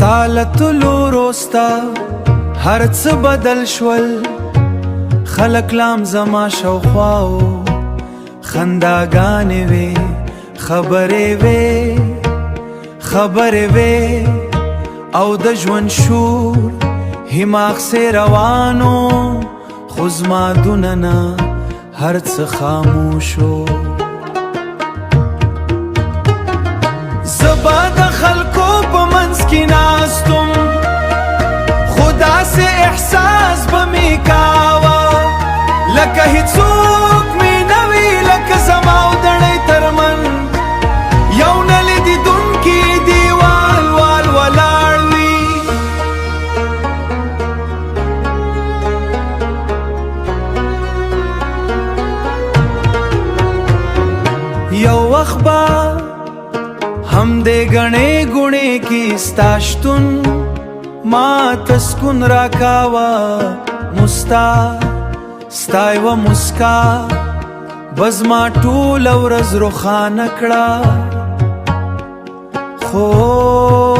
ستا له تلو وروسته هر څه بدل شول، خلک لام زما شاوخوا وو، خنداګانې وې، خبرې وې، خبرې وې، او د ژوند شور هماغسې روانو، خو زما دننه هر څه خاموش و. زه به د خلکو په منځ کې ناستم، خو داسې احساس به مې کاوه لکه هیڅوک مې نه وي، لکه زما او د نړۍ تر منځ یو نه لیدونکی دیوال وال ولاړ وي. یو وخت به هم دې ګڼې ګوڼې کې ستا شتون ما ته سکون راکاوه، مستا ستا یوه مسکا به زما ټوله ورځ روښانه کړه، خو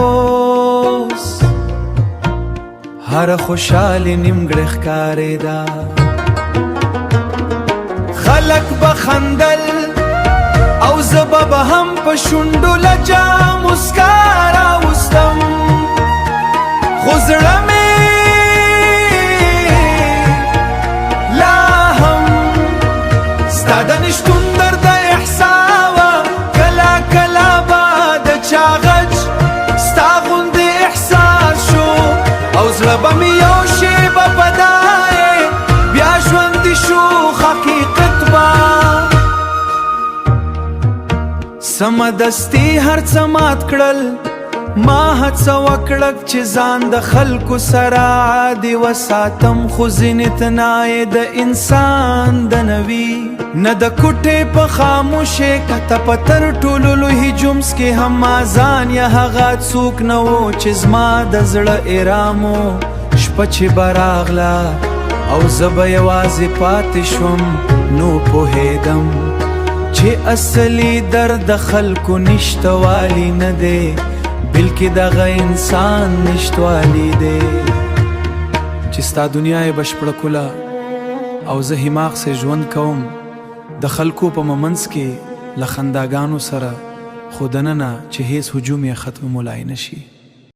اوس هره خوشحالي نیمګړې ښکارېده. خلک به خندل او زه به هم په شونډو لجا مسکا راوستم، خو زړه مې لا هم ستا د نشتون درد احساوه. کله کله به د چا غږ ستا غوندې احساس شو، او زړه به مې یو شېبه په دای بیا ژوندی شو. حقیقت به سمدستي هر څه مات کړل، ما هڅه وکړه چې ځان د خلکو سره عادي وساتم، خو ځینې تنهایي د انسان د نوي نه د کوټې په خاموشې کته په تر ټولو لوی هجوم کې هم ما ځان یا هغه څوک نه و چې زما د زړه ارامو. شپه چې به راغله او زه به یوازې پاتې شوم، نو پوهېدم چې اصلي درد د خلکو نشتوالی نه دی، بلکې دغه انسان نشتوالی دی چې ستا دنیا یې بشپړه کوله او زه هماغسې ژوند کوم د خلکو په ممنځ کې له خنداګانو سره، خو دننه چې هیڅ هجوم یې ختمولای نشي.